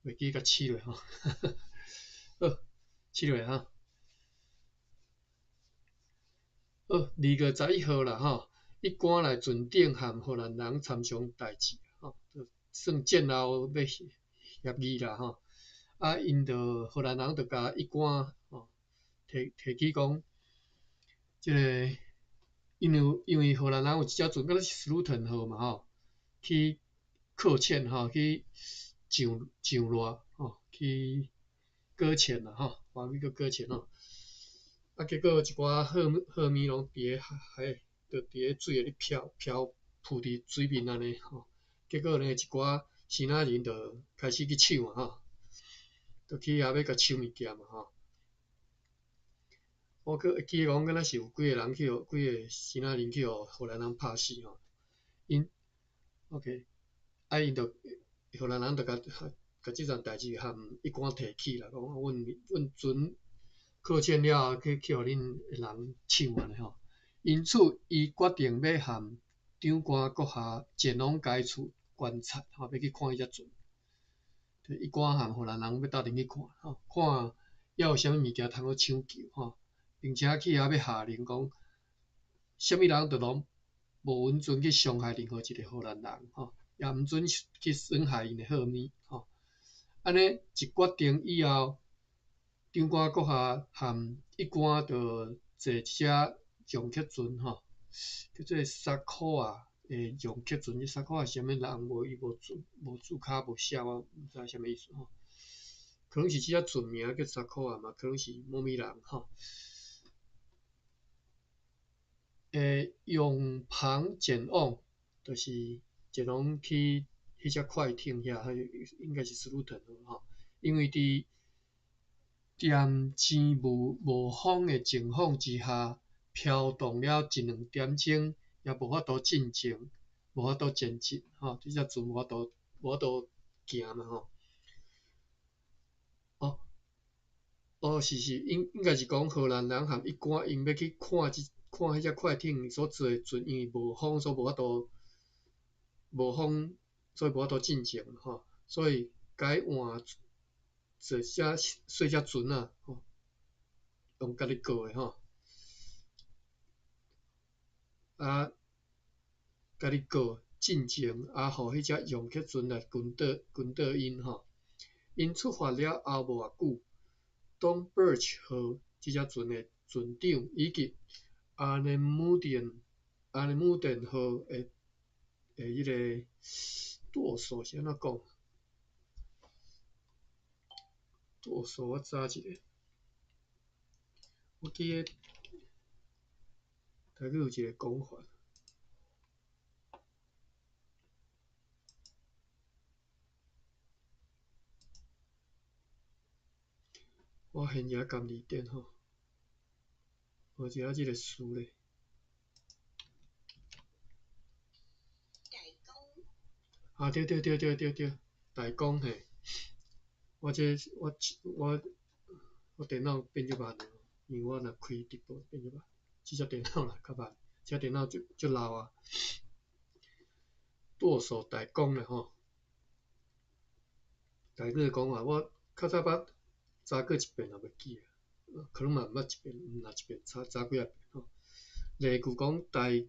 袂記共試落吼，好，試落吼。好，2月11號啦吼，一官來船長和荷蘭人參詳代誌吼，算戰後欲協議啦吼。啊，𪜶就荷蘭人就共一官吼提提起講，這个因為荷蘭人有一隻船，敢若是斯魯騰號嘛吼，去擱淺吼，去上上熱吼，去擱淺啦吼，華語叫擱淺吼。啊，結果一寡貨貨物攏佇咧海，就佇咧水內咧飄飄浮佇水面按呢吼。結果呢，一寡支那人就開始去搶啊吼，就去遐欲共搶物件嘛吼。我閣會記得講，敢若是有幾個人去予幾個支那人去予荷蘭人拍死吼。𪜶 OK，啊𪜶就荷蘭人就共共這樁代誌和一官提起啦，講阮阮船擱淺了後，去去予恁的人搶按呢吼。因此，伊決定欲和長官閣下前往該處觀察吼，欲去看彼隻船。一官和荷蘭人欲鬥陣去看吼，看猶有啥物物件通好搶救吼，並且去遐欲下令講，啥物人都攏無允准去傷害任何一個荷蘭人吼，也毋准去損害𪜶的貨物吼。按呢一決定以後，長官閣下和一官就坐一隻楊克船吼，叫做沙科啊的楊克船，這沙科啊是啥物人？無伊無注無注跤無寫，我毋知啥物意思吼。可能是這隻船名叫沙科啊嘛，可能是某物人吼。永旁前往，就是前往去彼隻快艇遐，應該是斯魯騰號吼，因為佇踮天無無風的情況之下，飄動了一兩點鐘，也無法度進前，無法度前進，吼，這隻船無法度無法度行嘛，吼。哦，哦，是是，應應該是講荷蘭人和一官𪜶欲去看這看彼隻快艇所坐的船，因為無風，所以無法度無風，所以無法度進前，吼，所以改換坐隻細隻船仔，吼，用家己過的吼，啊，家己過進前，啊，予彼隻楊克船來跟倒跟倒𪜶吼。𪜶出發了後無偌久，當 Birch 號這隻船的船長以及阿內姆電阿內姆電號的的彼个舵手是按怎講？舵手我查一下，我記得台語有一个講法。我現在含字典吼，無一下這个詞咧。啊對對對對對對，代工嘿，我這我我我電腦變足慢的，因為我若開直播變足慢，這隻電腦啦較慢，這隻電腦足足老啊。舵手代工啦吼，台語的講法我較早捌查過一遍也袂記啊，可能嘛毋捌一遍，毋若一遍，查查幾仔遍吼。例句講代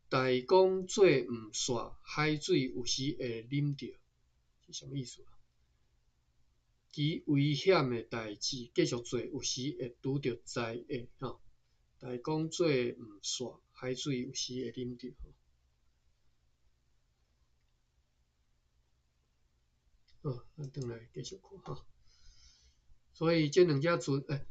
代工做毋煞，海水有時會啉著，是啥物意思啊？其危險的代誌繼續做，有時會拄著災厄吼。代工做毋煞，海水有時會啉著。好，咱轉來繼續看吼。所以這兩隻船，欸，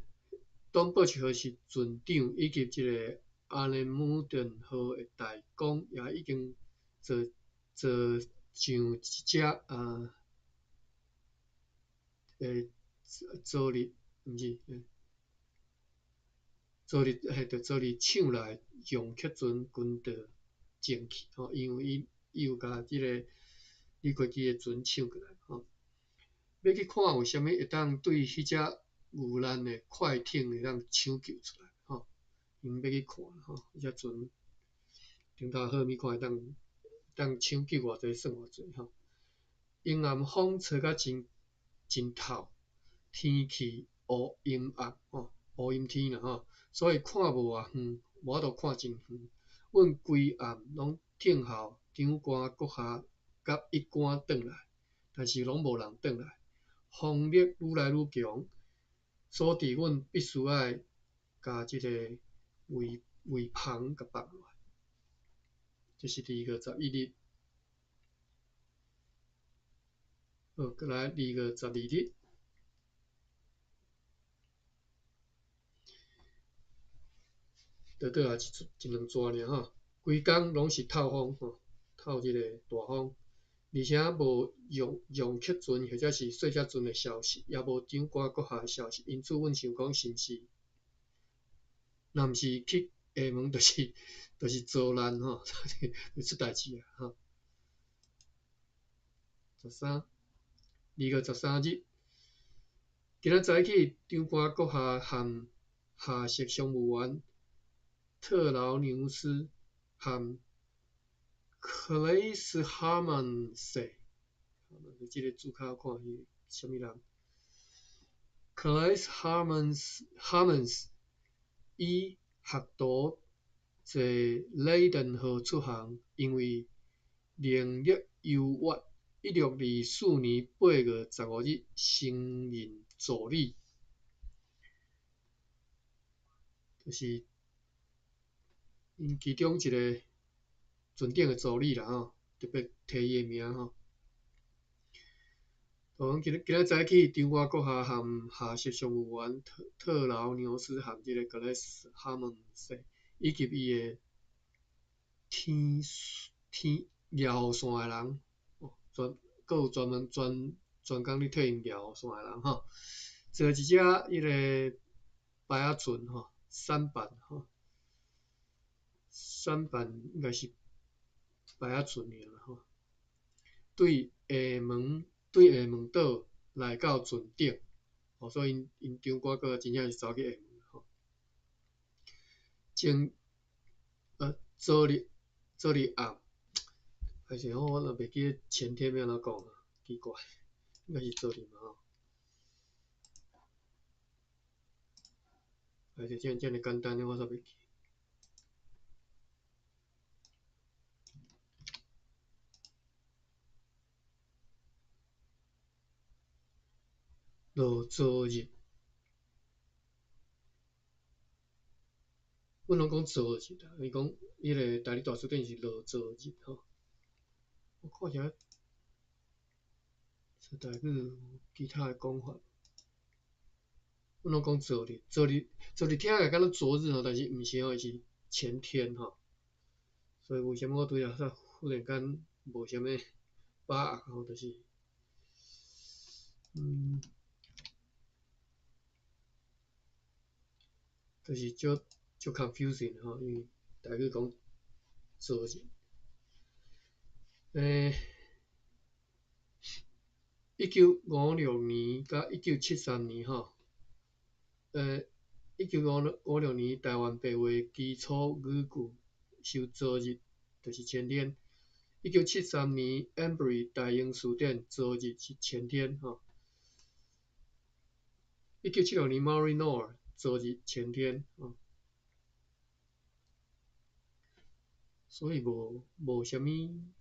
董寶池號是船長，以及這个阿內姆頓號的代工，也已經坐坐上一隻啊，欸，昨日毋是，昨日嘿，就昨日搶來楊克船軍隊前去吼，因為伊伊有共這个李魁基的船搶過來吼。欲去看有啥物會當對彼隻遇難的快艇會當搶救出來吼，𪜶欲去看吼，彼隻船頂頭好物看會當當搶救偌濟算偌濟吼。陰暗風吹甲真真透，天氣烏陰暗吼，烏陰天啦吼，所以看無偌遠，無法度看真遠。阮規暗攏等候長官閣下佮一官轉來，但是攏無人轉來。風力愈來愈強，所致阮必須愛共這个圍圍篷共放落來。這是2月11日。好，閣來2月12日。倒倒來一兩逝爾吼，規工攏是透風吼，透這個大風，而且無楊楊克船或者是細隻船的消息，也無長官閣下的消息，因此阮想講是毋是，若毋是去廈門，就是遭難吼，就出代誌啊吼。十三，2月13日，今仔早起，長官閣下和下屬商務員特勞牛斯和克雷斯哈曼塞，這个字較好看是啥物人？克雷斯哈曼斯哈曼斯以學徒坐雷登號出航，因為能力優越，1624年8月15日升任助理，就是𪜶其中一个船長的助理啦吼，特別提伊的名吼。就講今今仔早起，長官閣下和下屬商務員特特勞牛斯和這個格雷斯哈蒙斯，以及伊的天天搖線的人，專閣有專門專專工咧替𪜶搖線的人吼，坐一隻彼个排仔船吼，舢板吼，舢板應該是排仔船爾啦吼，對廈門對廈門島來到船頂，吼，所以𪜶𪜶長官閣真正是走去廈門吼。前昨日昨日暗，還是我若袂記得前天欲按怎講啊？奇怪，應該是昨日嘛吼。還是這這爾簡單的，我煞袂記。落昨日，阮攏講昨日啦，伊講彼个台語大辭典是落昨日吼。我看一下，說台語有其他的講法。阮攏講昨日，昨日，昨日聽起來敢若昨日吼，但是毋是吼，伊是前天吼。所以為啥物我拄才忽然間無啥物把握吼，就是，就是足足 confusing 吼，因為台語講昨日，1956年佮1973年吼，1956年台灣白話基礎語句收昨日，就是前天。1973年 Embree 大英辭典昨日是前天吼。1976年 Murray Noah 昨日前天吼。所以無無啥物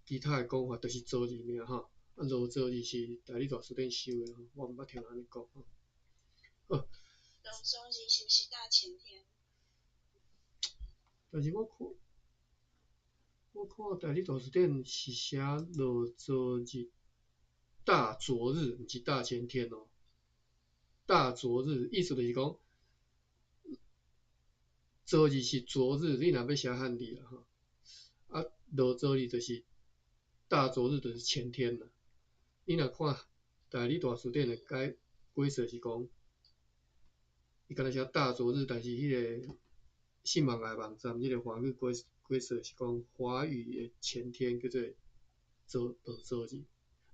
其他的講法，就是昨日爾吼。啊，落昨日是台語大辭典收的吼，我毋捌聽人按呢講吼。好。落昨日是毋是大前天？但是我看，我看台語大辭典是寫落昨日，大昨日，毋是大前天哦。大昨日意思就是講，昨日是昨日，你若欲寫漢字啦吼。啊，落昨日就是大昨日，就是前天啦。你若看台語大辭典的解解釋是講，伊敢若寫大昨日，但是彼個新網的網站，這個華語解解釋是講華語的前天叫做昨落昨日，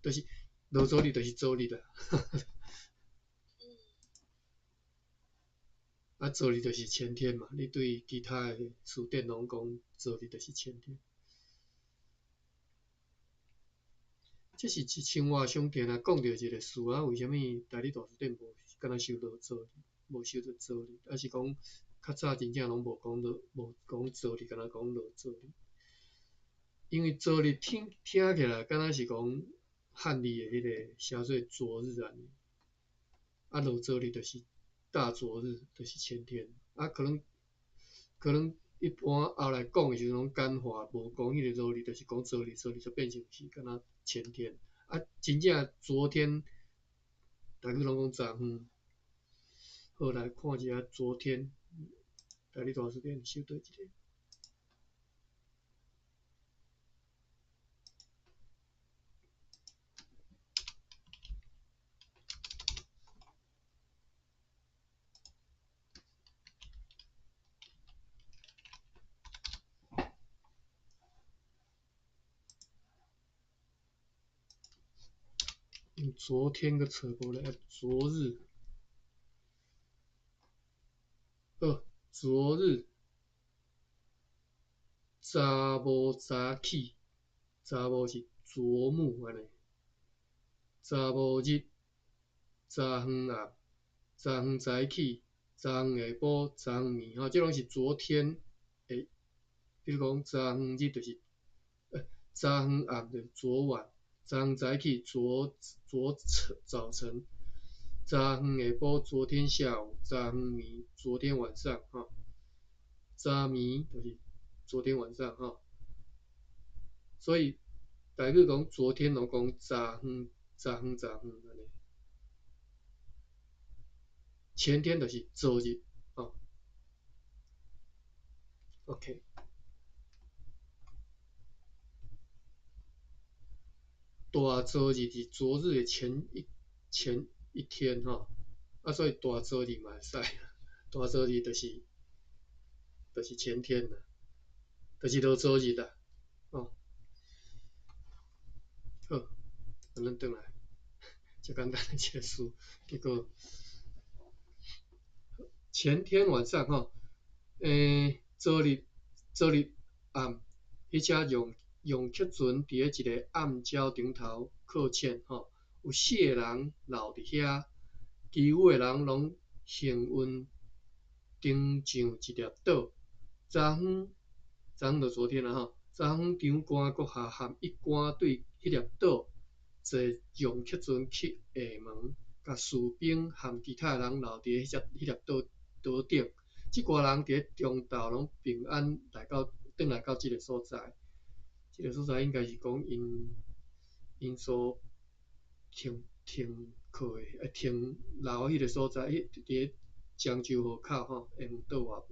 就是落昨日就是昨日啦。啊，昨日就是前天嘛，你對其他的辭典攏講昨日就是前天。這是一新華商店啊，講著一个事啊，為啥物台語大辭典無敢若收落昨日，無收著昨日，抑是講較早真正攏無講落，無講昨日，敢若講落昨日。因為昨日聽聽起來敢若是講漢字的彼个寫做昨日按呢，啊落昨日就是大昨日，就是前天，啊可能可能一般後來講的時陣攏簡化，無講彼個落日，就是講昨日，昨日就變成是敢若前天，啊真正昨天，台語攏講昨昏。好，來看一下昨天，台語大辭典收佗一个。昨天閣揣無咧，昨日，好，昨日，昨晡早起，昨晡是昨暮按呢，昨晡日，昨昏暗，昨昏早起，昨昏下晡，昨昏暝，吼，這攏是昨天的，比如講昨昏日就是，昨昏暗就是昨晚。昨昏早起，昨昨晨早晨，昨昏下晡，昨天下午，昨昏暝，昨天晚上，吼，昨暝就是昨天晚上，吼。所以台語講昨天攏講昨昏，昨昏，昨昏按呢。前天就是昨日，吼。OK。大昨日是昨日的前一天吼，啊，所以大昨日嘛會使，大昨日就是前天啦，就是落昨日啦，吼。好，咱轉來，遮簡單的一个事，結果前天晚上吼，昨日昨日暗，彼隻用客船佇咧一个暗礁頂頭擱淺吼，有四个人留佇遐，其餘的人攏幸運登上一粒島。昨昏，昨昏就昨天啦吼，昨昏長官閣下和一官對彼粒島坐用客船去廈門，共士兵和其他人留佇彼隻彼粒島島頂。這寡人佇咧中晝攏平安來到，轉來到這个所在。這个所在應該是講𪜶𪜶所停停靠的，停留彼个所在，彼佇咧漳州河口吼，廈門島外，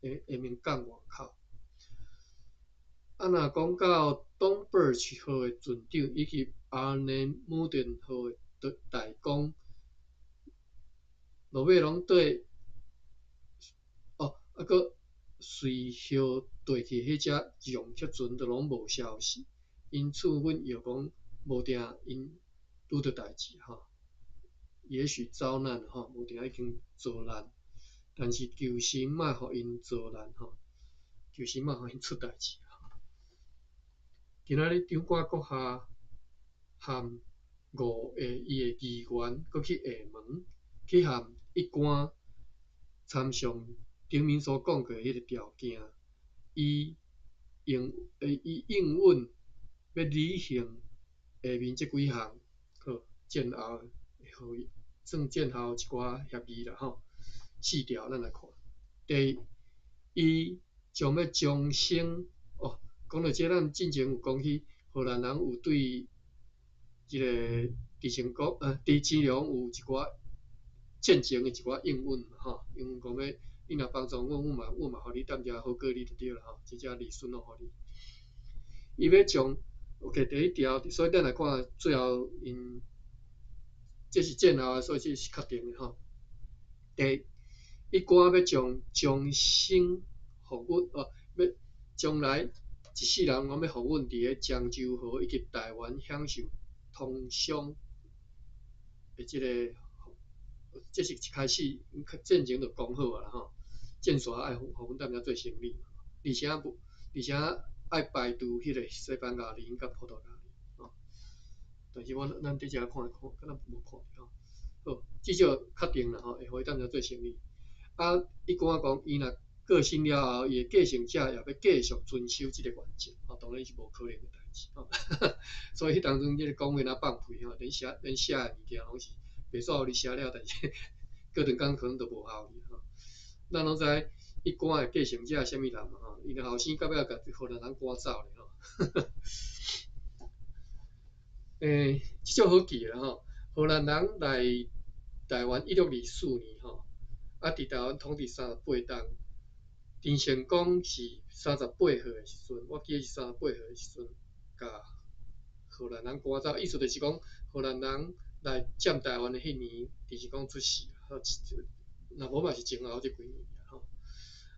廈廈門港外口。啊，若講到東 Birch 號的船長以及 Arnemuiden 號的大公，落尾攏綴，哦，啊，閣隨後綴去彼隻用客船都攏無消息，因此阮藥講無定𪜶拄著代誌吼，也許遭難吼，無定已經遭難，但是求神莫予𪜶遭難吼，求神莫予𪜶出代誌吼。今仔日長官閣下和五个伊的議員閣去廈門，去和一官參詳頂面所講過彼个條件，伊應允欲履行下面這幾項，好，戰後合約，算戰後一寡協議啦吼。四條咱來看。第一，伊將欲終生哦，講著這咱進前有講起，荷蘭人有對這个佇成國佇基隆有一寡戰前的一寡應允吼，應允講欲你若幫助阮，阮嘛予你踮遮好過你就對啦吼，真正利潤攏予你。伊欲將，OK，第一條，所以咱來看最後𪜶，這是戰後，所以這是確定的吼。第一，一官欲將終生予阮哦，欲將來一世人攏欲予阮佇咧漳州河以及台灣享受通商的這个，這是一開始戰前就講好啊啦吼，戰煞愛予阮踮遮做生意，而且不，而且愛排除彼个西班牙人佮葡萄牙人吼。但是我咱佇遮看看，敢若無看著吼。好，至少確定啦吼，會予伊當遮做生意。啊，伊講講，伊若過身了後，伊的繼承者也欲繼續遵守這個原則，吼，當然是無可能的代誌，吼。所以彼當陣這個講話若放屁吼，連寫連寫的物件攏是袂煞予你寫了，但是過兩工可能就無效去吼。咱攏知伊趕的繼承者啥物人嘛吼，𪜶後生到尾共荷蘭人趕走咧吼。這足好記的啦吼，荷蘭人來台灣1624年吼，啊，佇台灣統治三十八冬。鄭成功是三十八歲的時陣，我記得是三十八歲的時陣，共荷蘭人趕走，意思就是講荷蘭人來佔台灣的彼年，鄭成功出世，若無嘛是前後這幾年吼。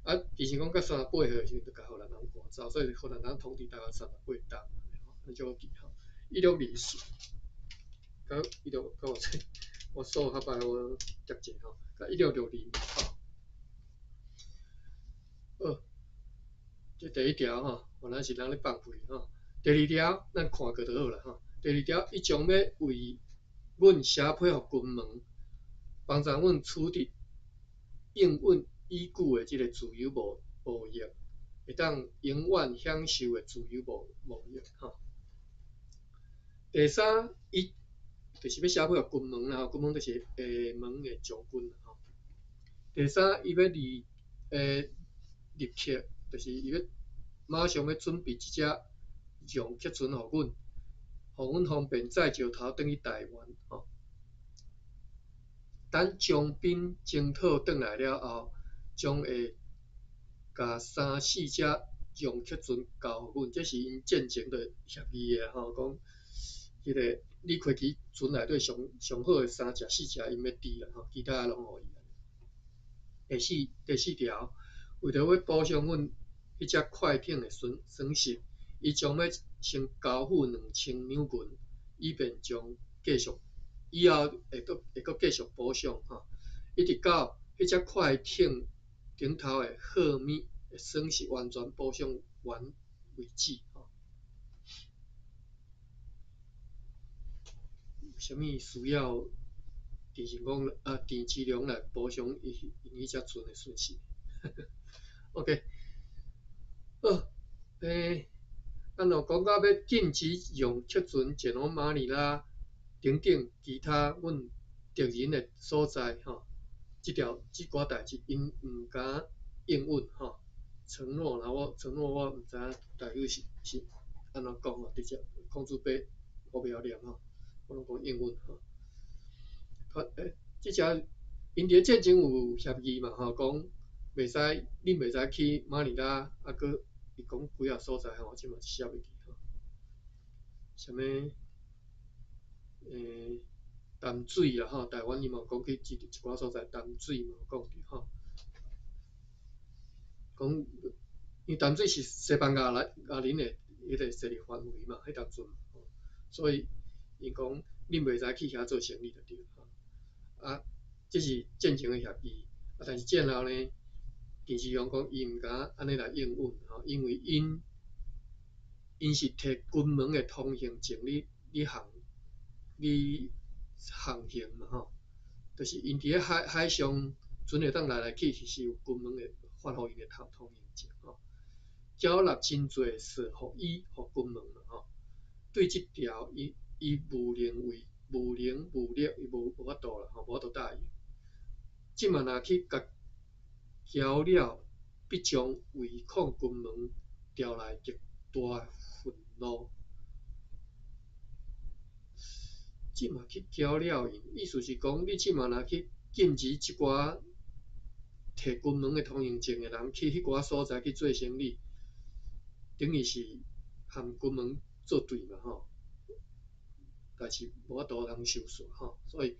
啊，鄭成功到三十八歲的時陣，就共荷蘭人趕走，所以荷蘭人統治台灣三十八冬，按呢好記吼。1624，佮一六，佮我我數較歹，我接者吼，佮1662吼。好，這第一條吼，原來是人咧放屁吼。第二條，咱看過就好啦吼。第二條，伊將欲為阮寫批予金門，幫助阮取得應允已久的這個自由貿貿易，會當永遠享受的自由貿貿易吼。第三，伊就是欲寫批予金門啦，金門就是厦門的將軍吼。第三，伊欲立立刻，就是伊欲馬上欲準備一隻讓客船予阮，予阮方便載石頭轉去台灣吼。等將兵征討轉來了後，將會共三四隻讓客船交予阮，這是𪜶戰前就協議的吼，講彼個李魁奇船內底上上好的三隻四隻，𪜶欲挃啦吼，其他攏予伊。第四第四條，為著欲補償阮彼隻快艇的損損失，伊將欲先交付2000兩銀，以便將繼續以後會閣會閣繼續補償吼。一直到彼隻快艇頂頭的貨物的損失完全補償完為止吼。有啥物需要鄭成功啊，鄭芝龍來補償伊𪜶彼隻船的損失？OK，好，啊，若講到欲禁止用客船前往馬尼拉等等其他阮敵人的所在吼，這條這寡代誌，𪜶毋敢應允吼，承諾啦，我承諾我毋知影台語是是按怎講吼，直接孔子伯我袂曉念吼，我攏講英文吼。這隻𪜶佇咧戰前有協議嘛吼，講袂使，恁袂使去馬尼拉，啊，閣伊講幾仔所在吼，我這嘛一時袂記吼。啥物？淡水啦吼，台灣伊嘛有講去一一寡所在，淡水嘛有講著吼。講因為淡水是西班牙來牙人的彼個勢力範圍嘛，彼當陣，所以𪜶講恁袂使去遐做生意就對吼。啊，這是戰前的協議，啊，但是戰後呢，鄭芝龍講伊毋敢按呢來應允吼，因為𪜶𪜶是提金門的通行證，咧咧航咧航行嘛吼，就是𪜶佇咧海海上船會當來來去去，是有金門的發予𪜶的通通行證吼。繳納真濟稅予伊予金門嘛吼，對這條伊伊無能為無能無力，伊無無法度啦吼，無法度答應。這馬若去共繳了，必將違抗金門，招來極大憤怒。這馬去繳了𪜶，意思是講，你這馬若去禁止這寡提金門的通行證的人去彼寡所在去做生意，等於是和金門作對嘛吼，代誌無法度通收煞吼，所以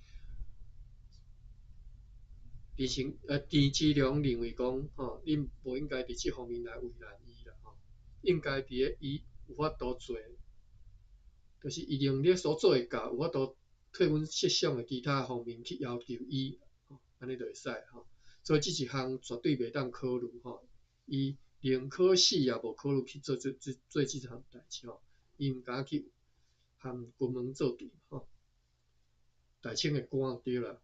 鄭成鄭芝龍認為講吼，恁無應該佇這方面來為難伊啦吼，應該佇咧伊有法度做，就是伊能力所做會到，有法度替阮設想的其他方面去要求伊，吼，按呢就會使吼。所以這一項絕對袂當考慮吼，伊寧可死也無考慮去做這這做這項代誌吼，伊毋敢去和含金門做對吼。大清的官對啦。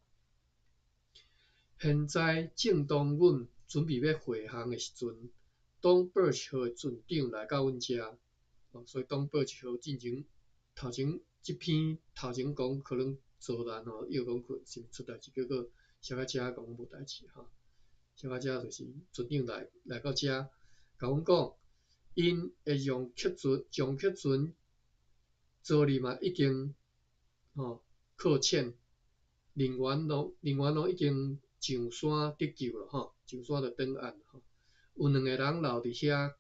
現在正當阮準備欲回航的時陣，東 Birch 號的船長來到阮遮，所以東 Birch 號進前頭前這篇頭前講可能遭難吼，伊講可是毋出代誌，結果寫到遮講無代誌吼。寫到遮就是船長來到遮，共阮講，𪜶會用客船將客船昨日嘛已經吼擱淺，人員攏已經上山得救了吼，上山就轉岸吼。有兩个人留佇遐，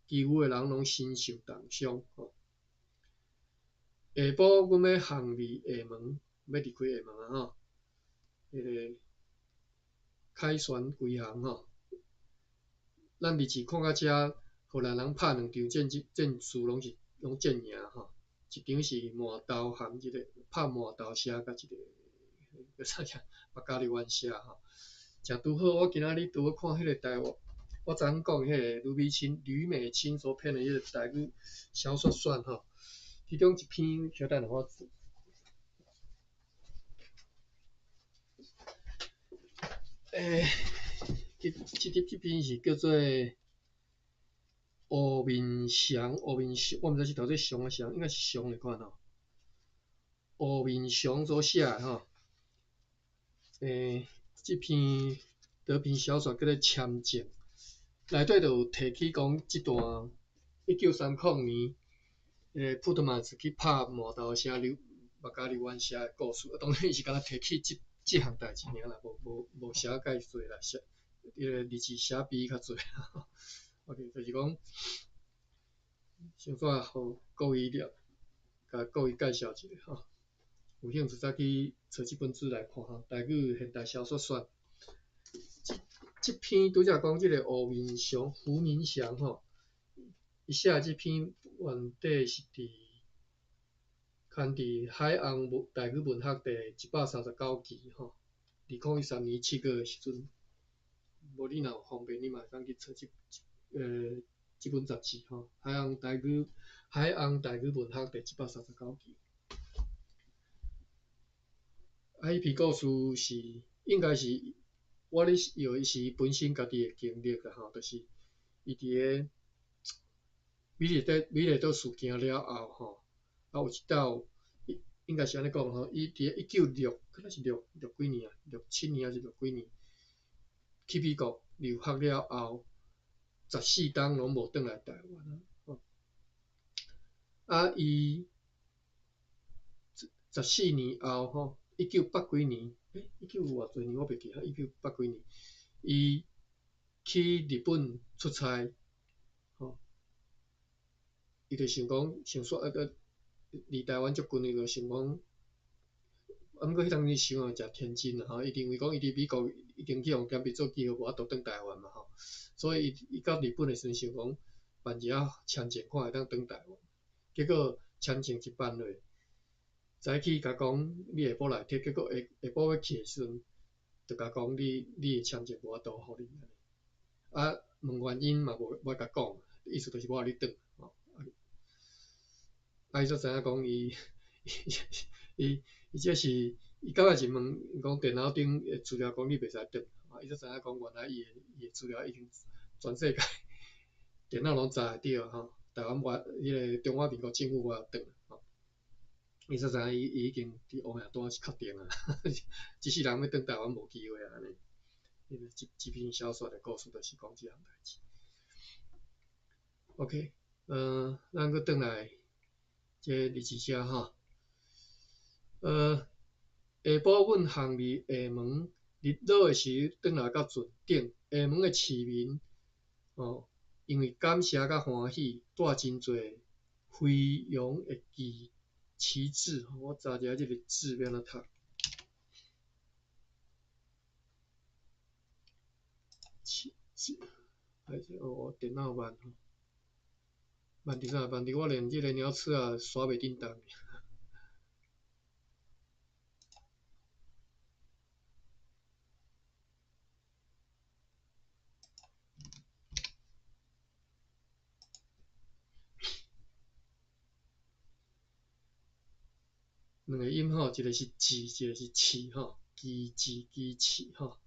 其餘的人攏身受重傷吼。下晡阮欲航離廈門，欲離開廈門啊吼。彼个凱旋歸航吼。咱日子看到遮，荷蘭人拍兩場戰戰事，攏是攏戰贏吼。一場是麻豆含這个拍麻豆社佮一个叫啥物白嘉利灣社吼。誠拄好，我今仔日拄好看彼个台灣，我昨昏講彼个呂美清、呂美清所編的彼个台語小說選吼，其中一篇，稍等下我，這這篇是叫做胡明祥，胡明祥，我毋知是讀做祥抑祥，應該是祥的款吼。胡明祥所寫的吼，這篇這篇小說叫做《簽證》，內底就有提起講這段1930年，普特曼斯去拍麻豆社、劉麥加利灣社的故事，啊，當然伊是干焦提起這這項代誌爾啦，無寫介濟啦，寫彼个日子寫比較濟。OK，就是講，先煞予各位了，共各位介紹一下吼。有興趣再去揣這本書來看吼，台語現代小說選。這這篇拄才講這个胡明祥、胡明祥吼，伊寫的這篇原底是佇刊佇海洋文台語文學第139期吼，2013年7月的時陣。無你若有方便，你嘛會當去揣這本雜誌吼，海洋台語文學第139期。啊，彼篇故事是應該是我咧以為是本身家己的經歷啦吼，就是伊佇个美麗島事件了後吼，啊有一道應該是按呢講吼，伊佇個196，敢若是六六幾年啊，六七年抑是六幾年，去美國留學了後，14冬攏無轉來台灣啊。啊，伊十四年後吼，一九八幾年，一九偌濟年我袂記啊，一九八幾年，伊去日本出差，吼，伊就想講，想說啊個離台灣足近，伊就想講，啊，毋過彼當時想也誠天真啦吼，伊認為講伊佇美國已經去予鑑別做記號，無法度轉台灣嘛吼，所以伊伊到日本的時陣想講辦一下簽證，看會當轉台灣，結果簽證一辦落，早起共講你下晡來提，結果下下晡欲去的時陣，就共講你的簽證無法度予你，啊，問原因嘛無無共講，意思就是無予你轉，吼。啊，伊才知影講伊伊伊這是伊剛開始問講電腦頂的資料講你袂使轉，啊，伊才知影講原來伊的資料已經全世界電腦攏查會著吼，台灣無彼個中華民國政府無予轉，吼。伊才知影伊已經佇烏名單是確定啊，這世人欲轉台灣無機會啊，按呢。這這篇小說的故事就是講這項代誌。OK，咱閣轉來這日子遮吼。下晡阮航離廈門，日落的時轉來到船頂，廈門的市民哦，因為感謝佮歡喜，帶真濟飛揚的旗旗幟，我查一下這个字欲按怎讀。旗幟，還是哦，我電腦慢吼，慢佇啥？慢佇我連這个鳥鼠仔刷袂振動。兩个音吼，一个是字，一个是刺吼，旗帜、旗刺吼。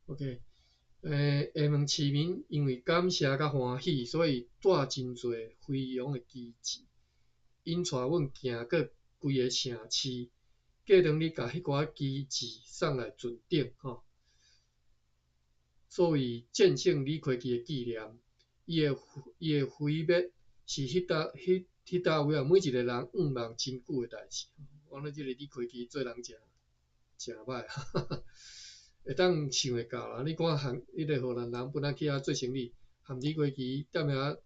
OK，厦门市民因为感谢佮欢喜，所以带真济飞扬的旗帜，𪜶带阮行过规个城市。过两日，共彼寡旗帜送来船顶吼，作为战胜李魁奇的纪念。伊的毁灭是彼搭彼彼搭位啊，每一个人愿望真久的代志。我咧这个李魁奇做人诚诚歹，会当想会到啦。你看和彼个荷兰人本来去遐做生意，和李魁奇踮遐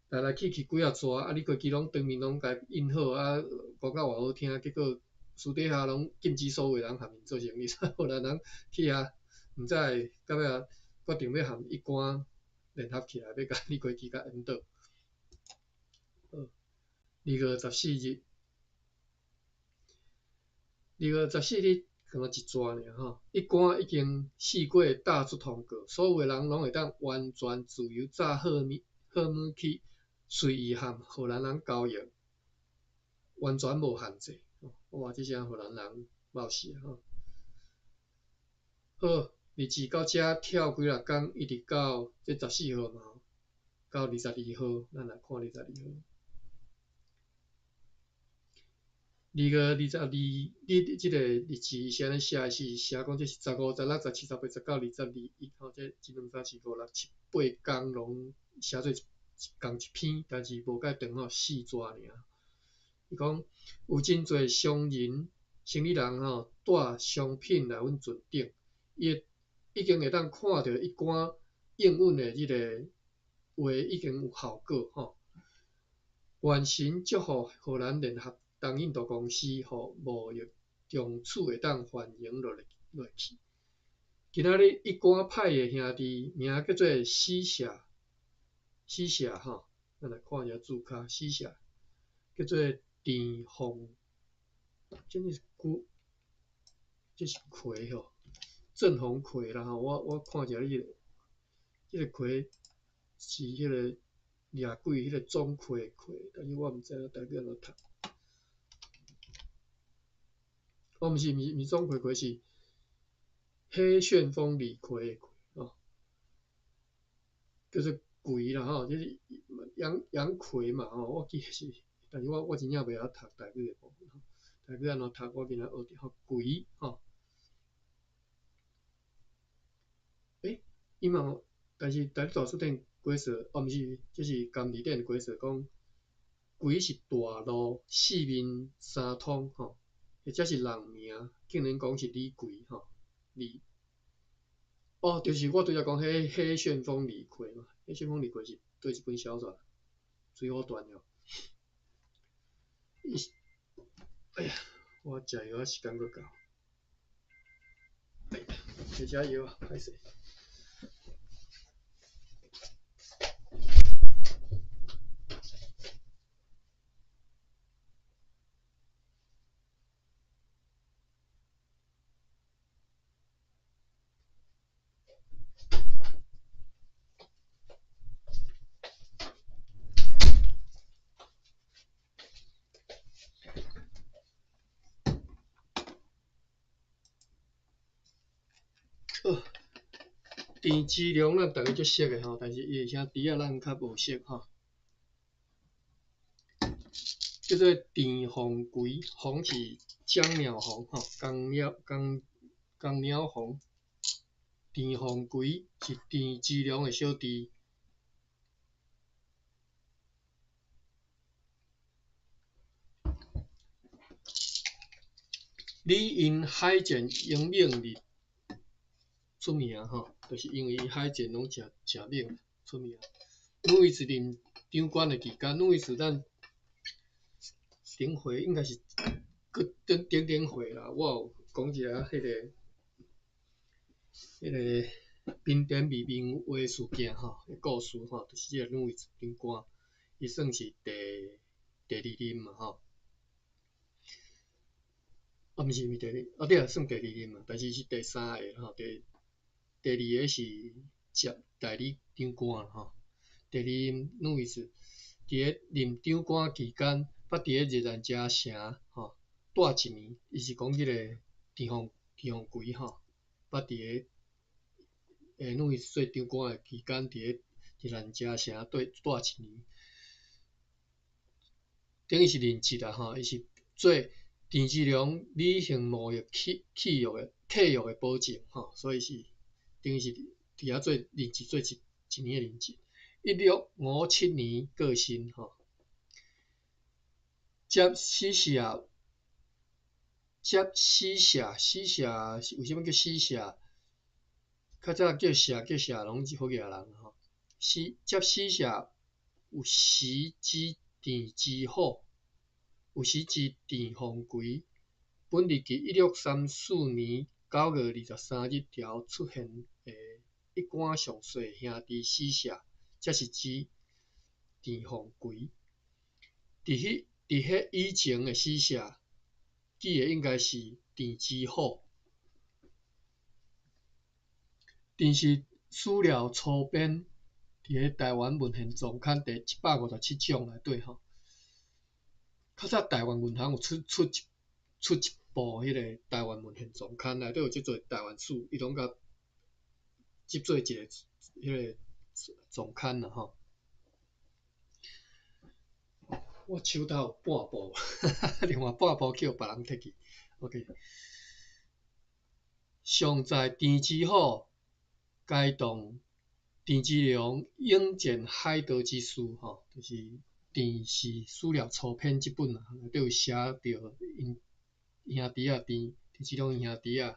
来来去去几仔逝，啊，李魁奇拢当面拢共应好，啊，讲甲偌好听，结果私底下拢禁止所有人和𪜶做生意，所以荷兰人去遐，毋知会到尾仔决定欲和一官联合起来，欲共李魁奇共引倒。好，2月14日，2月14日，敢若一逝尔吼，一官已经四过大出通告，所有的人拢会当完全自由炸好物好物去随意和荷兰人交易，完全无限制。哇，这下荷兰人冒死啊！吼，好，日子到遮跳几若工，一直到这十四号嘛，到二十二号，咱来看二十二号。2月22日这个日子是按呢写的是写讲这是15、16、17、18、19、20、21，吼，这一、两、三、四、五、六、七、八工拢写做仝一篇，但是无介长吼，四逝尔。伊讲有真济商人、生意人吼，带商品来阮船顶，伊已经会当看著一寡应允的这个话已经有效果吼。愿神祝福荷兰联合东印度公司，予贸易从此会当繁荣落去。今仔日一官派的兄弟名叫做死舍，死舍吼，咱来看一下字跤，死舍叫做田凤，这是古，这是葵吼，郑鸿逵啦吼，我看一下你个，这个葵是彼个掠鬼彼个钟馗的馗，但是我毋知影台语按怎读。哦，毋是，毋是，毋是钟馗馗，是黑旋风李逵的逵哦，叫做鬼啦吼，就是杨杨逵嘛吼，我记得是，但是我真正袂晓读台语的部分吼，台语按怎读，我今仔学著吼，鬼吼。伊嘛有，但是台语大辞典解释，哦，毋是，这是甘字典解释讲，鬼是大路四面三通吼，或者是人名，竟然讲是李逵吼，李，哦，就是我拄才讲彼黑旋风李逵嘛，黑旋风李逵是对一本小说，水浒传哦。哎呀，我食药仔时间阁到，哎呀，摕只药啊，歹势。好，田之良咱逐家足熟的吼，但是伊的兄弟仔咱较无熟吼。叫做田凤奎，凤是江鸟凤吼，江鸟江江鸟凤。田凤奎是田之良的小弟。你因海战英猛而出名吼，就是因为伊海战拢诚诚猛出名。路易斯任长官的期间，路易斯咱顶回应该是阁顶顶顶回啦，我有讲一下彼个宾典未明话事件吼，故事吼，就是这个路易斯长官，伊算是第二任嘛吼。啊，毋是毋是第二，啊对啊，算第二任嘛，但是是第三个吼，第二个是接代理长官吼。第二音路易斯，佇咧任長官期間，捌佇咧熱蘭遮城吼蹛一年，伊是講彼个田鳳田鳳奎吼，捌佇咧路易斯做長官的期間，佇咧熱蘭遮城蹛蹛一年。等於是任職啦吼，伊是做鄭芝龍履行貿易契約的保證吼，所以是等於是佇遐做任職做一年的任職。1657年過身吼。接死舍，接死舍，死舍為啥物叫死舍？較早叫舍叫舍攏是好額人吼。死接死舍有時之鄭芝虎，有時之鄭鳳奎，本日佇1634年9月23日條出現的一官上細兄弟死舍，才是指鄭鳳奎。佇彼以前的死舍，記的應該是鄭芝虎。電視史料初編，佇咧台灣文獻叢刊第757章內底吼。較早台灣銀行有出一部彼個台灣文獻叢刊，內底有足濟台灣史，伊攏共集做一个彼個叢刊啦吼。我手頭有半部，另外半部去予別人摕去。OK。尚在鄭芝虎開動鄭芝龍勇戰海盜之事吼，就是鄭氏史料初編這本啊，內底有寫著𪜶兄弟仔鄭鄭芝龍兄弟仔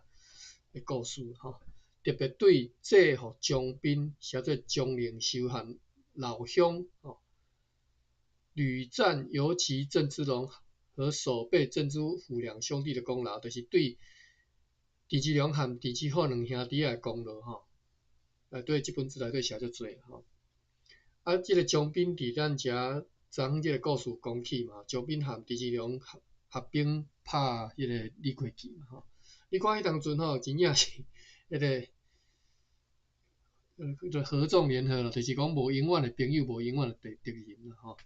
的故事吼。特別對制服張彬寫做張靈修和老鄉吼，屢戰游擊鄭芝龍和守備鄭芝虎兩兄弟的功勞，就是對鄭芝龍和鄭芝虎兩兄弟仔的功勞吼。內底這本書內底寫足濟吼。啊，這个張彬佇咱遮昨昏這个故事講起嘛，張彬和鄭芝龍合兵拍彼个李魁奇嘛吼。你看彼當陣吼，真正是彼个叫做合縱聯合咯，就是講無永遠的朋友，無永遠的敵人啦吼。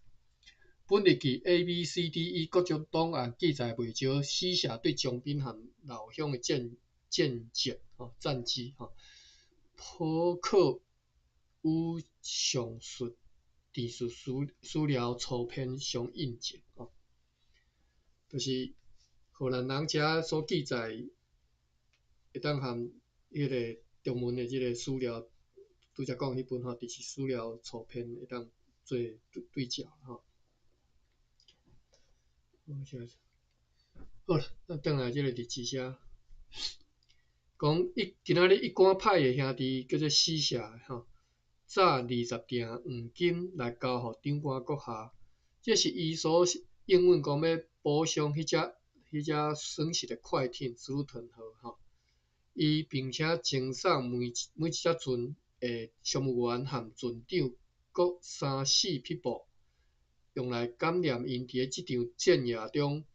本日記 A、B、C、D、E 各種檔案記載袂少死者對張彬和老鄉的戰績吼戰績吼，頗可與上述鄭氏史料初編相印證吼。就是荷蘭人遮所記載，會當和彼个中文的這个史料，拄才講彼本吼，就是史料初編會當做對照吼。好啦，咱轉來這个日誌遮，講一今仔日一官派的兄弟叫做死舍吼，紮20鋛黃金來交予長官閣下，這是伊所應允講欲補償彼隻損失的快艇斯魯頓號吼。伊並且贈送每一隻船的商務員和船長各三四匹布，用來感念𪜶佇咧這場戰役中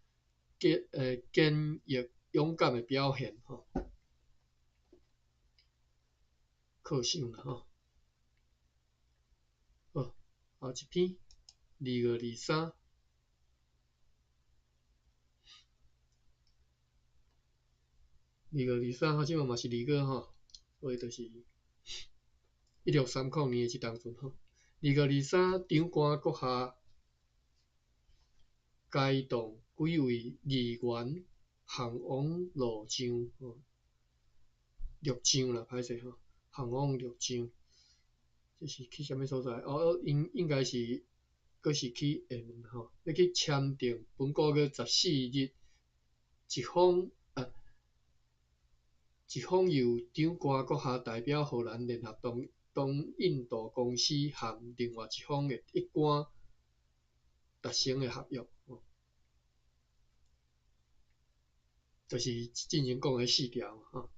堅毅勇敢的表現吼。犒賞啦吼。好，後一篇2月23，2月23吼，這馬嘛是二月吼，所以就是1630年的這當陣吼。2月23，長官閣下偕同幾位議員行往陸上吼，陸上啦，歹勢吼，行往陸上，這是去啥物所在？哦，應該是閣是去廈門吼，欲去簽訂本個月14日一封由長官閣下代表荷蘭聯合東印度公司和另外一方的一官達成的合約，就是進前講的四條吼，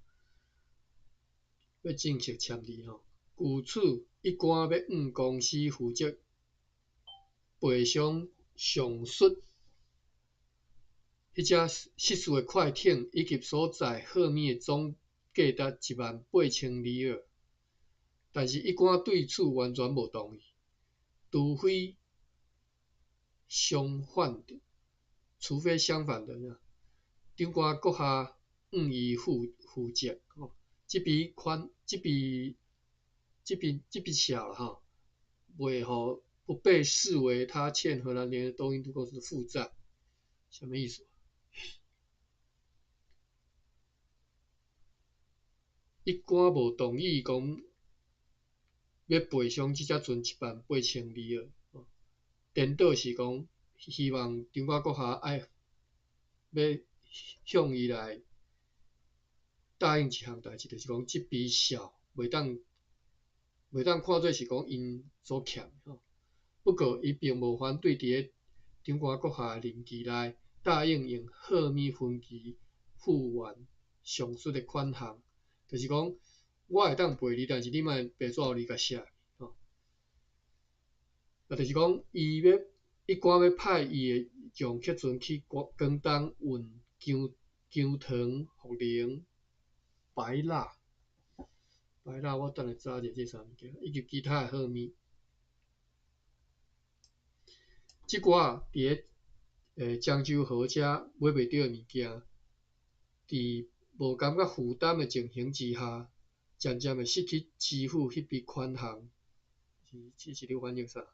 欲正式簽字吼。據此，一官欲向公司負責賠償上述彼隻失事的快艇以及所載貨物的總價值18000里爾，但是一官對此完全無同意。除非相反的，除非相反的，長官閣下向伊負責吼，這筆款，這筆，這筆這筆數啦吼，袂予不被視為他欠荷蘭聯合東印度公司的負債，啥物意思？一貫無同意講欲賠償這隻船18,000里爾，顛倒是講希望長官閣下愛欲向伊來答應一項代誌，就是講這筆數袂當看做是講𪜶所欠的吼。不過，伊並無反對佇咧長官閣下的任期內答應用赫米分期付完上述的款項，就是講我會當賠你，但是你莫白紙予你共寫吼。啊，就是講伊欲一貫欲派伊的將客船去廣東運薑糖、茯苓、白蠟、白蠟，我等下查者這啥物件，以及其他的貨物。這寡佇咧漳州河遮買袂著的物件，佇無感覺負擔的情形之下，漸漸會失去支付彼筆款項。是，這是咧翻譯啥？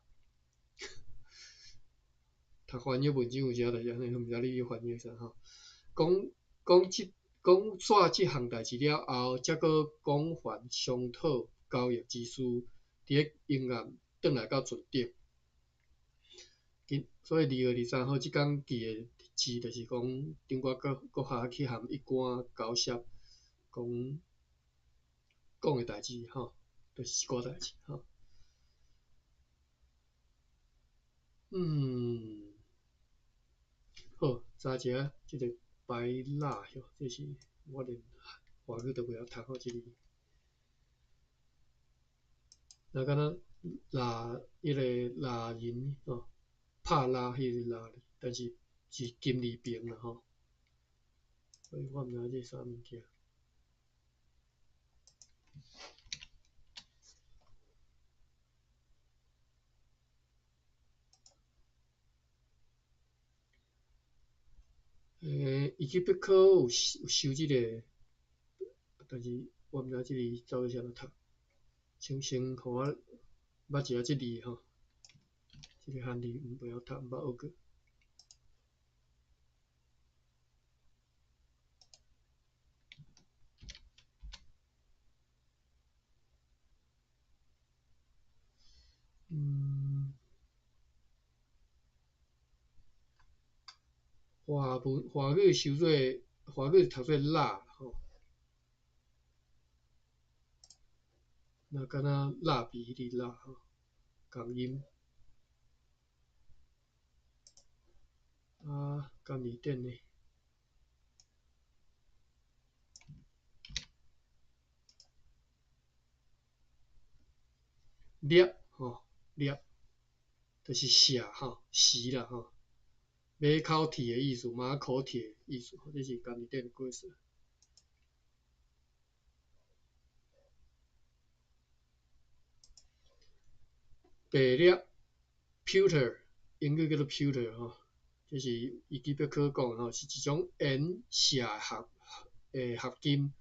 讀翻譯文章有時就是按呢，毋知你咧翻譯啥吼。講講這講煞這項代誌了後，才閣廣泛商討交易之事，佇咧永安轉來到船頂。所以2月23號這工記的日子，就是講長官閣閣下去含一貫交涉，講講的代誌吼，就是這寡代誌吼。好，查一下這個白蠟吼，這是我連華語都袂曉讀好這個。若敢若蠟，彼個蠟人吼，拍蠟彼個蠟，但是是金字旁啦吼，所以我毋知這啥物件。伊去北科有收這個，但是我毋知這个走去啥物讀，請先予我捌一下這字吼，這個漢字毋袂曉讀，毋捌學過。華文華語收做華語讀做蠟吼，若敢若蠟筆彼個蠟吼，仝音。啊，敢字典呢？獵吼，獵，就是射吼，匙啦吼。馬口鐵的意思，馬口鐵的意思，這是家己典的解釋。白粒 pewter，英語叫做 pewter 吼，這是維基百科講的吼，是一種鉛錫合金，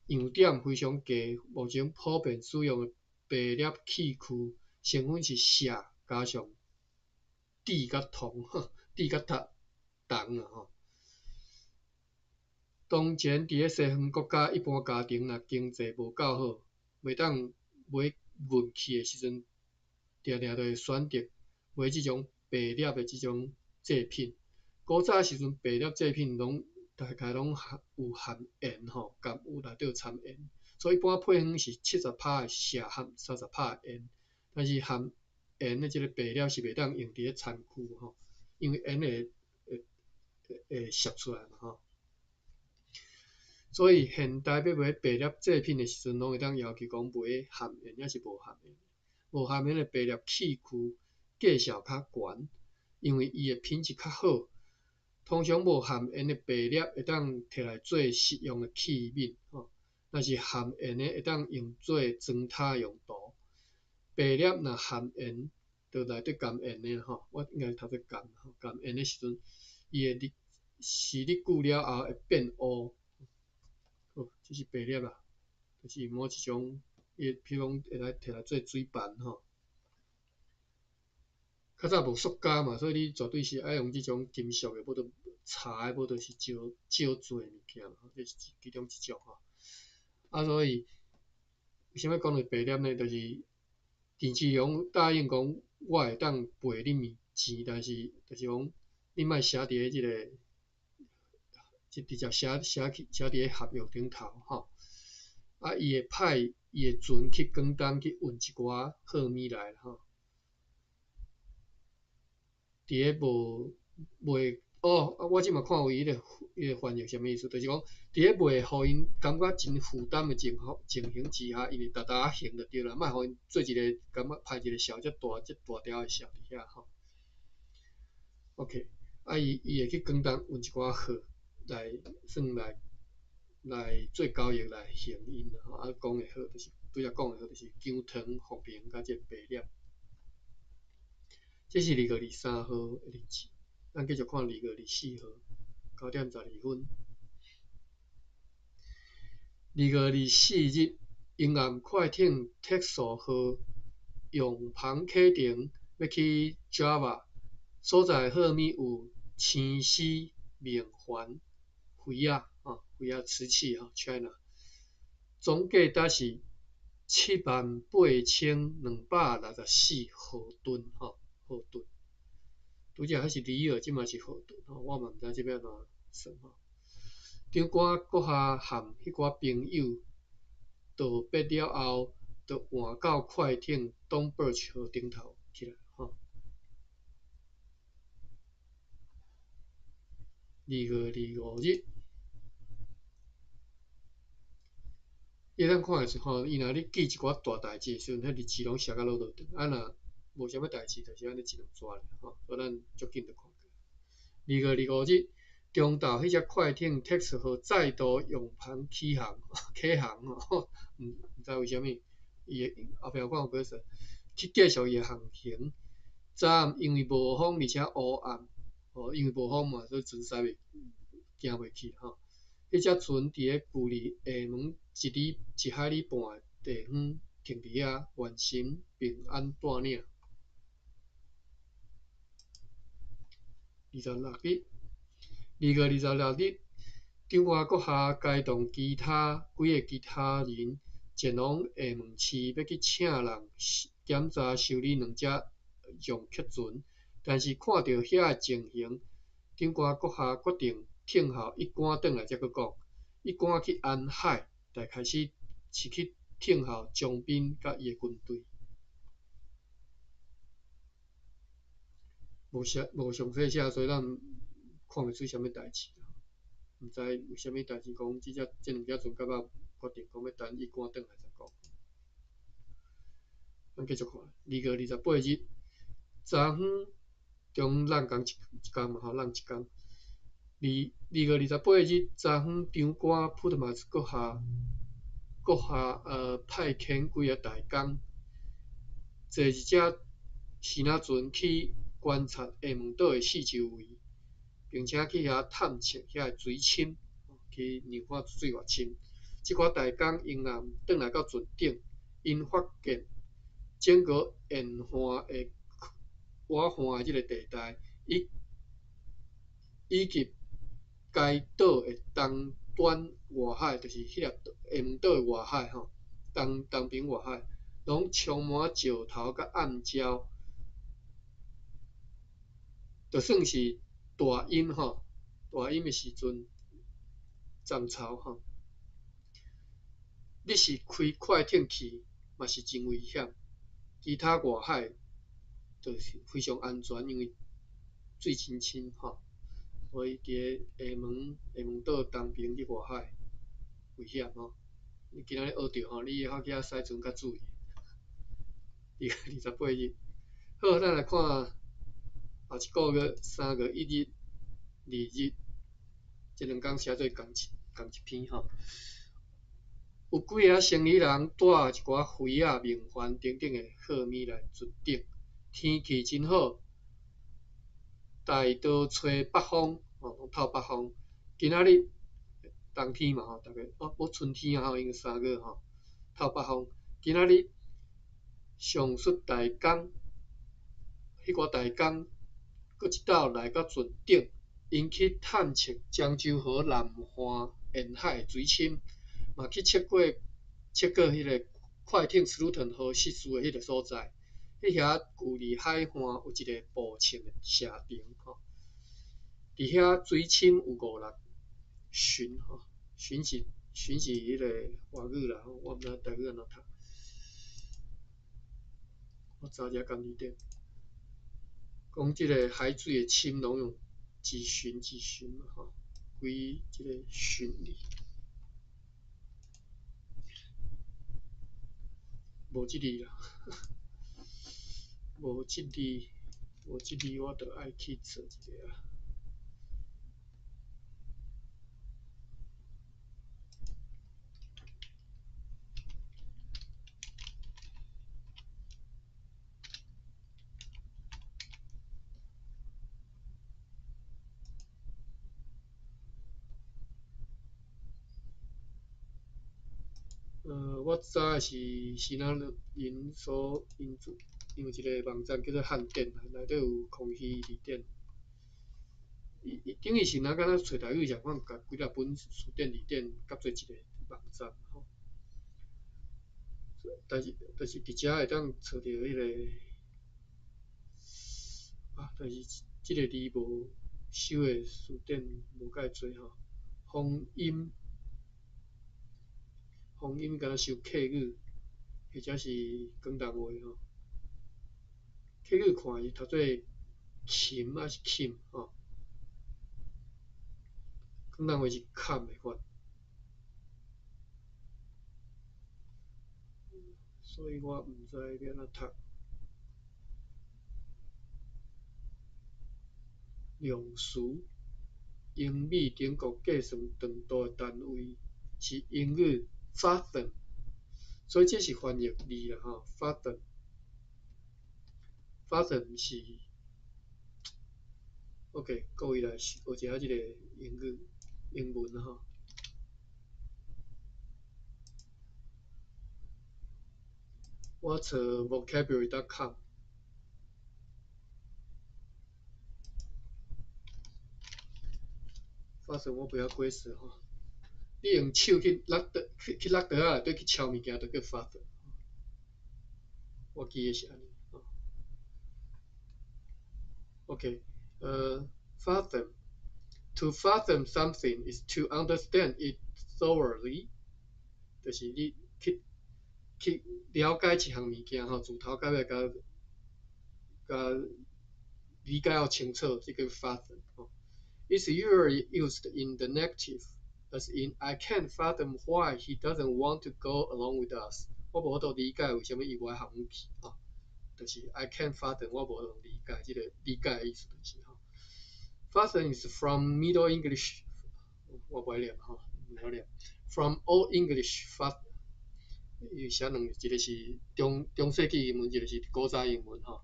樣點非常低，目前普遍使用的白粒器具成分是錫加上鈉佮銅。鈉佮銅銅啦吼。當前佇咧西方國家，一般家庭若經濟無夠好，袂當買銀器的時陣，定定就會選擇買這種白粒的這種製品。古早時陣，白粒製品攏大概攏含有含鹽吼，含有內底有摻鹽，所以一般配方是70%的錫含30%的鹽，但是含鹽的這個白粒是袂當用佇咧餐具吼。因為鹽會釋出來嘛吼，所以現代欲買白粒製品的時陣，攏會當要求講買含鹽抑是無含鹽。無含鹽的白粒器具價數較懸，因為伊的品質較好。通常無含鹽的白粒會當摕來做食用的器皿吼，若是含鹽的會當用做磚塔用途。白粒若含鹽，就內底含煙的吼，我應該讀做含吼，含煙的時陣，伊會日時日久了後會變烏。好，這是白粒啦，就是某一種，伊譬如講會來摕來做水盤吼。較早無塑膠嘛，所以你絕對是愛用這種金屬的，無就柴的，無就是石石做的物件嘛，這是其中一種吼。啊，所以為啥物講著白粒呢？就是鄭芝龍答應講，我會當賠恁物錢，但是就是講你莫寫佇咧這個，就直接寫寫去寫佇咧合約頂頭吼。啊，伊會派伊的船去廣東去運一寡貨物來吼。佇咧無袂哦，啊，我這馬看有伊個伊個翻譯啥物意思，就是講佇咧袂予𪜶感覺真負擔的情況情形之下，伊會沓沓仔行就對啦，莫予𪜶做一個感覺派一個數遮大遮大條的數佇遐吼。OK，啊，伊伊會去廣東運一寡貨來算來來做交易來還𪜶啦吼，啊，講的好就是拄才講的好就是薑糖、浮萍佮這個白粒。這是2月23號的日子，咱繼續看2月24號9點12分。2月24日，沿岸快艇特索號用帆啟程欲去 Java，所載貨物有青絲、明礬、妃仔吼，妃仔瓷器吼，China，總價值是78,264荷噸吼。荷噸，拄才彼是里爾，這馬是荷噸吼，我嘛毋知這欲按怎算吼。長官閣下和彼寡朋友道別了後，就換到快艇東 Birch 號頂頭去啦吼。2月25日，你通看的是吼，伊若咧記一寡大代誌的時陣，彼日子攏寫甲落落長，啊若無啥物代誌，就是按呢一兩逝爾吼，所以咱足緊就看過。2月25日，中晝彼隻快艇特殊號再度用帆起航，啟航吼，毋毋知為啥物，伊的後壁有講有解釋，去繼續伊的航行。昨暗因為無風而且烏暗，吼，因為無風嘛，所以船駛袂行袂去吼。彼隻船佇咧距離廈門一里一海里半的地方停佇遐，願神平安帶領。26日，2月26日，長官閣下偕同其他幾个其他人前往廈門市，欲去請人檢查修理兩隻撞客船，但是看著遐个情形，長官閣下決定聽候伊趕轉來才閣講。伊趕去安海，大概是是去聽候張斌佮伊的軍隊。無寫無詳細寫，所以咱看袂出啥物代誌。毋知有啥物代誌，講這隻這兩隻船到尾決定講欲等伊趕轉來再講。咱繼續看，2月28日，昨昏中咱仝一一工嘛吼，咱一工。二2月28日，昨昏長官普特馬斯閣下閣下派遣幾个大工，坐一隻時仔船去觀察廈門島的四周圍，並且去遐探測遐个水深，去量看水偌深。這寡大工𪜶暗轉來到船頂，𪜶發現整個沿岸的倚岸的這個地帶，以以及該島的東端外海，就是彼个廈門島的外海吼，東東邊外海，攏充滿石頭佮暗礁，就算是大陰吼，大陰的時陣，漲潮吼，你是開快艇去，嘛是真危險。其他外海就是非常安全，因為水真深吼，所以佇个廈門廈門島東邊去外海危險吼。你今仔日學著吼，你以後去遐駛船較注意。2月28日，好，咱來看後一個月3月1日、2日，這兩工寫做仝一仝一篇吼。有幾个生理人帶一寡妃仔、明環等等的貨物來船頂，天氣真好，大多吹北風，吼，攏透北風。今仔日冬天嘛吼，逐个哦，無春天啊吼，已經3月吼，透北風。今仔日上述大工，彼寡大工，閣一鬥來到船頂，𪜶去探測漳州河南岸沿海水深，嘛去測過測過彼個快艇斯魯頓號失事的彼個所在。彼遐距離海岸有一個步程的射程吼。佇遐水深有五六尋吼，尋是尋是彼個外語啦，我毋知台語按怎讀。我查一下簡字典，講這個海水的深攏用一尋一尋嘛吼，幾這個尋哩。無這字啦，無這字，無這字，我著愛去找一下啊。我查的是支那人所𪜶做，𪜶有一个網站叫做漢典，內底有康熙字典。伊伊等於是若敢若揣台語共款，共幾若本辭典字典合做一個網站吼。但是，但是佇遮會當揣著彼個，啊，但是這個字無收的辭典無介濟吼。方音，方音敢若收客語，或者是廣東話吼。客語看是讀做琴抑是琴吼？廣東話是坎的法，所以我毋知欲按怎讀。量詞，英美等國計算長度的單位是英語 fathom，所以這是翻譯字啦吼，fathom。fathom 是，OK，各位來學一下這個英語英文吼。我查 vocabulary.com。fathom 我不曉解釋吼。你用手去搦桌，去去搦桌仔內底去敲物件，就叫 fathom。我記得是按呢。OK，fathom。To fathom something is to understand it thoroughly，就是你去去了解一項物件吼，自頭到尾共共理解予清楚，這叫 fathom 吼。It's usually used in the negative, as in I can't fathom why he doesn't want to go along with us。我無法度理解為啥物伊無愛和阮去吼，就是 I can't fathom，我無法度理解這個理解的意思就是吼。Fathom is from Middle English，我無愛念吼，毋曉念。From Old English fath，伊寫兩個，一個是中中世紀英文，一個是古早英文吼。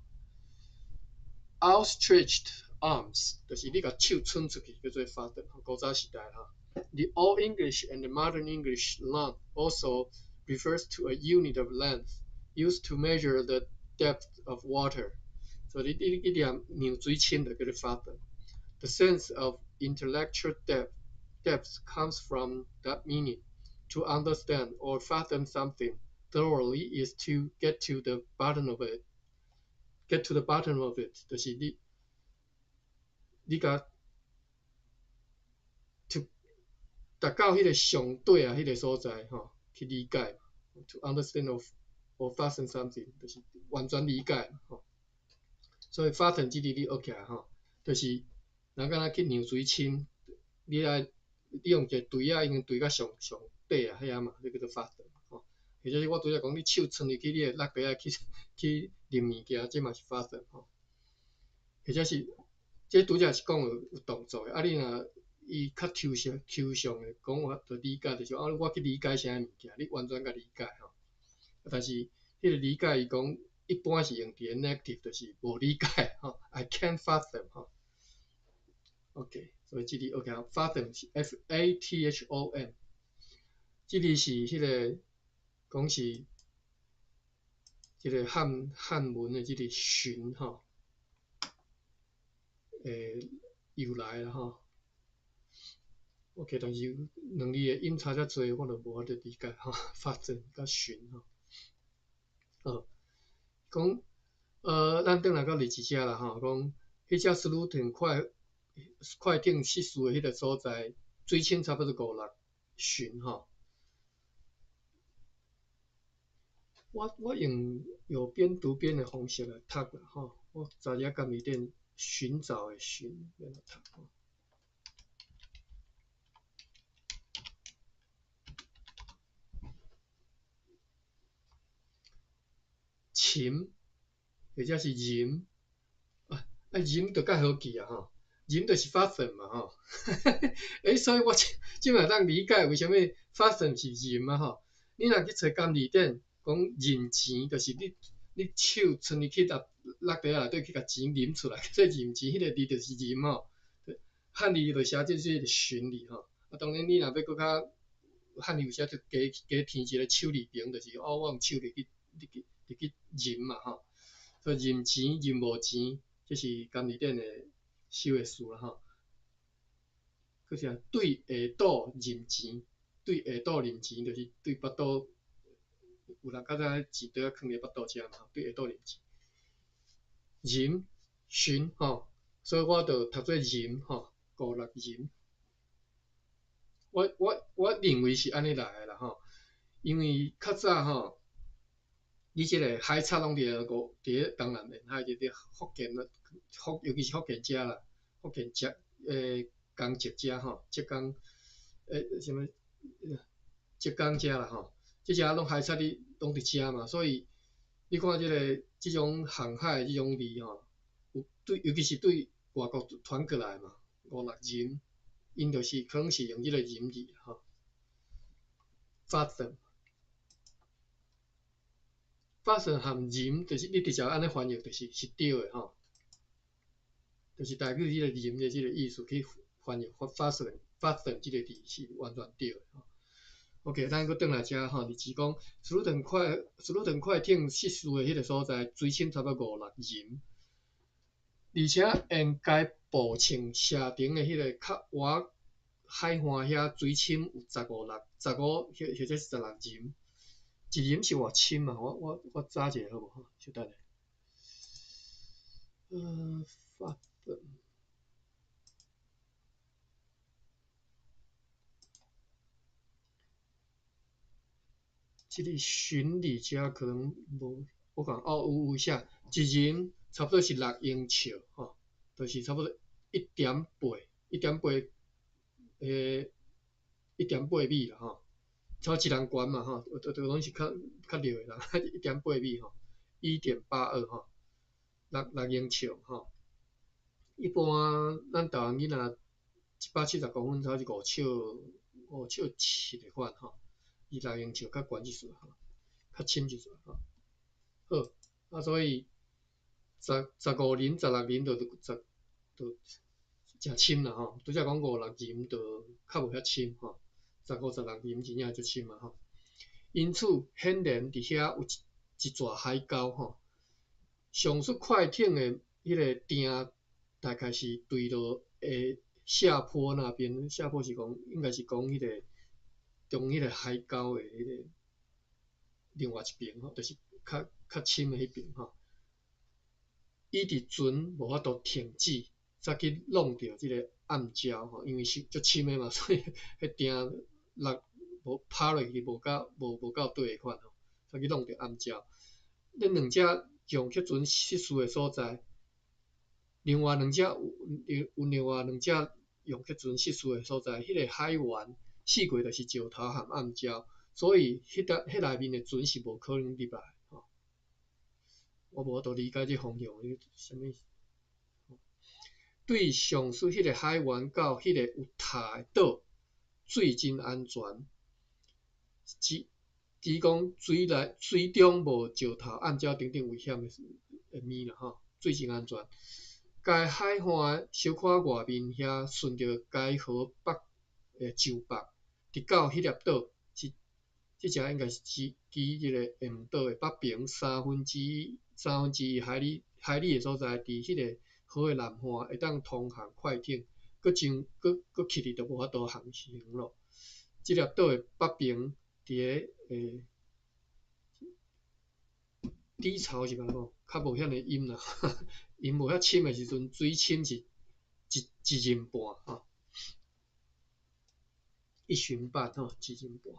Outstretched arms，就是你共手伸出去，叫做 fathom，古早時代吼。The Old English and the Modern English length also refers to a unit of length used to measure the depth of water。所以你你去量量水深就叫做 fathom。The sense of intellectual depth comes from that meaning. To understand or fathom something thoroughly is to get to the bottom of it. Get to the bottom of it，就是你你共 to 達到彼個上底啊，彼個所在吼，去理解。To understand or fathom something，就是完全理解吼。所以 fathom 這字你學起來吼，就是人敢若去量水深，你愛你用一個錘仔已經錘到上上底啊，遐嘛，這叫做 fathom 吼。或者是我拄才講，你手伸入去，你會搦杯仔去去啉物件，這嘛是 fathom 吼。或者是這拄才是講有有動作的，啊你若伊較抽象抽象的講話，就理解就是啊，我去理解啥物件，你完全共理解吼。但是彼個理解伊講，一般是用佇個 negative，就是無理解吼，I can't fathom 吼。OK，所以這裡 OK，fathom 是 F A T H O M，這裡是彼個講是這個漢文的這個尋吼，由來啦吼。OK，但是兩字的音差遮濟，我就無法度理解吼，fathom 佮尋吼。講，咱轉來到日誌遮啦吼，講彼隻斯魯頓快艇失事的彼個所在，水深差不多五六尋吼。我用有邊讀邊的方式來讀啦吼，我查一下甲物頂尋找的尋欲按怎讀吼。尋，或者是尋，尋就較好記啊吼，尋就是 fathom 嘛吼，所以我這擺當理解為啥物 fathom 是尋啊吼。你若去揣監字典，講認錢，就是你手伸入去落落袋仔內底去共錢認出來，所以認錢彼個字就是尋吼。漢字就寫這個尋字吼。啊，當然你若欲閣較漢字有寫就加加添一個手字旁，就是哦，我用手入去入去入去認嘛吼。所以認錢認無錢，這是監字典的收的詞啦吼。閣是對下肚認錢，對下肚認錢，就是對腹肚有人較早錢袋仔囥佇腹肚遮嘛，對下肚認錢。認尋吼，所以我就讀做認吼，五六認。我認為是按呢來的啦吼，因為較早吼，你這個海賊攏佇個五佇咧東南沿海，佇咧福建福尤其是福建遮啦，福建浙江浙遮吼，浙江啥物浙江遮啦吼，這遮攏海賊你攏佇遮嘛，所以你看這個這種航海這種字吼，有對，尤其是對外國傳過來嘛，五六尋，𪜶就是可能是用這個尋字吼。fathom，fathom 含尋，就是你直接按呢翻譯，就是是對的吼，就是大致這個尋的這個意思去翻譯 fathom，fathom 這個字是完全對的吼。OK，咱閣轉來遮吼，就是講斯魯頓快艇失事的彼個所在，水深差不多五六尋，而且沿該步銃射程的彼個較倚海岸遐水深有十五六、十五或者是十六尋，一尋是偌深啊？我查一下好無？吼，稍等下。Fathom。這個尋字遮可能無，我講哦有寫，一尋差不多是6英尺吼，就是差不多1.8，1.8，1.8米啦吼，差不多一人懸嘛吼，都攏是較較弱的啦，1.8米吼，1.82吼，六英尺吼。一般咱台灣囡仔170公分，差不多是5尺5尺7的款吼。伊六英尺較懸一撮吼，較深一撮吼。好，啊所以15尋、16尋就十就誠深啦吼。拄才講五六尋就較無遐深吼，15、16尋真正足深啊吼。因此，顯然佇遐有一座海溝吼。上述快艇的彼個碇大概是墜落下坡那邊，下坡是講應該是講彼個。中彼個海溝的彼個另外一邊吼，就是較較深的彼邊吼。伊佇船無法度停止，才去弄著這個暗礁吼，因為是足深的嘛，所以彼碇落無拍落去無夠底的款吼，才去弄著暗礁。恁兩隻用客船失事的所在，另外兩隻有另外兩隻用客船失事的所在，彼個海員。四界就是石頭和暗礁，所以彼搭彼內面的船是無可能入來吼。我無法度理解這方向是啥物。對上述彼個海員到彼個有塔的島，水真安全。只只講水內水中無石頭、暗礁等等危險的物啦吼，水真安全。該海岸小可外面遐，順著該河北上北，直到彼粒島，是這隻應該是指這个廈門島的北邊三分之一海里的所在，佇彼个河的南岸會當通航快艇，閣上閣閣起去就無法度航行咯。這粒島的北邊佇个低潮是按怎講？較無遐爾深啦，淹無遐深的時陣，水深是一仞半吼，一尋半吼，一仞半。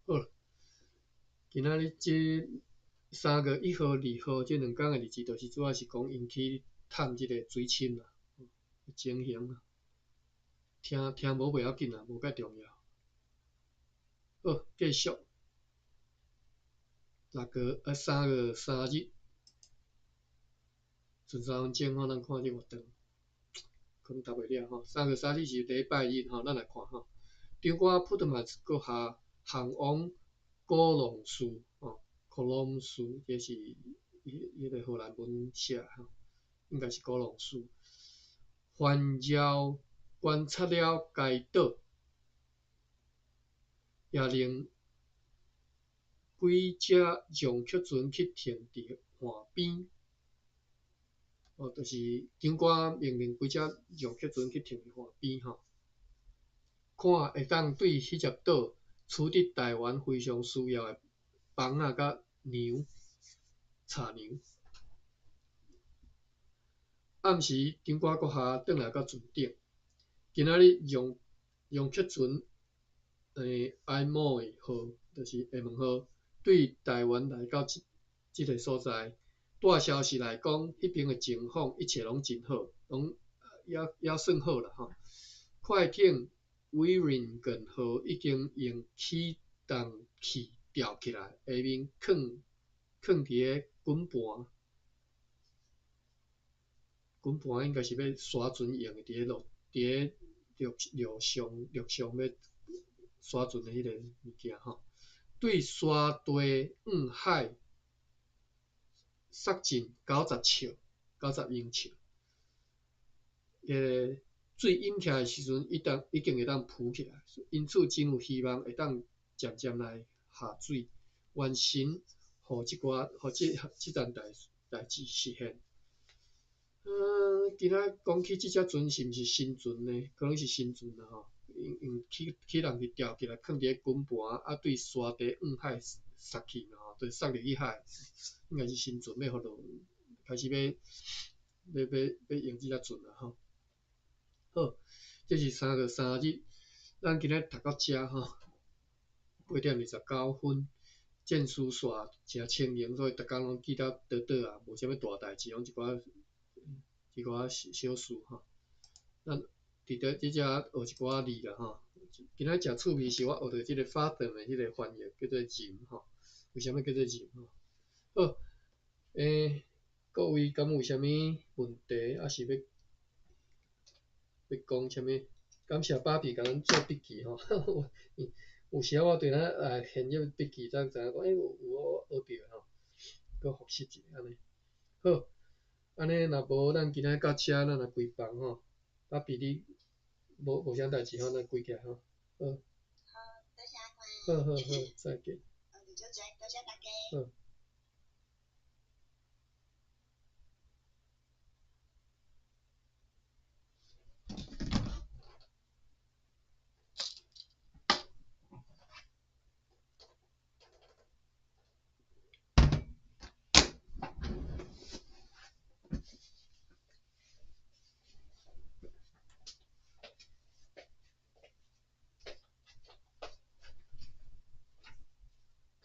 好，今仔日這3月1號、2號這兩工的日子，就是主要是講𪜶去探這个水深啦，情形啦。聽聽無袂要緊啦，無介重要。好，繼續。6月啊，3月3日，剩3分鐘吼，咱看這偌長，可能讀袂了吼。三月三日是禮拜日吼，咱來看吼。長官普特曼閣下航往古隆斯吼，古隆斯這是彼个荷蘭文寫吼，應該是古隆斯。環繞觀察了該島，也令幾隻讓曲船去停佇岸邊，哦，就是長官命令幾隻讓曲船去停佇岸邊吼，看會當對彼隻島取得臺灣非常需要的枋仔佮娘、柴娘。暗時，長官閣下轉來到船頂，今仔日讓讓曲船埃莫號，就是廈門號，對臺灣來到這個所在，帶消息來講，彼邊的情況一切攏真好，攏猶算好啦吼。快艇威靈頓號已經用起動器吊起來，下面囥囥佇个滾盤，滾盤應該是欲沙船用的，佇个路佇个陸上欲沙船的彼個物件吼。對沙地向海塞進90尺、90英尺，水湧起來的時陣，已經會當浮起來，因此真有希望會當漸漸來下水，完成予這寡予這這件代誌實現。今仔講起這隻船是毋是新船呢？可能是新船啦吼，用起人去吊起來，囥佇个滾盤，啊對沙地向海塞去嘛吼，就塞入去海，應該是新船欲予落，開始欲用這隻船啦吼。好，這是3月3日，咱今日讀到遮吼，8點29分，戰事煞誠清閒，所以逐工攏記得倒倒啊，無啥物大代誌，攏一寡小事吼。咱佇咧這遮學一寡字啦吼。今仔誠趣味是我學著這个 fathom 的彼个翻譯叫做壬吼，為啥物叫做壬吼？好，各位敢有啥物問題，抑是欲講啥物？感謝芭比共咱做筆記吼，有時仔我對咱來編譯筆記，才知影講，有我學著吼，閣複習一下按呢。好，按呢若無咱今仔到遮，咱來關房吼。芭比你無啥代誌吼，咱關起來吼。好。好，多謝阿官。好好好，再見。多謝大家。好。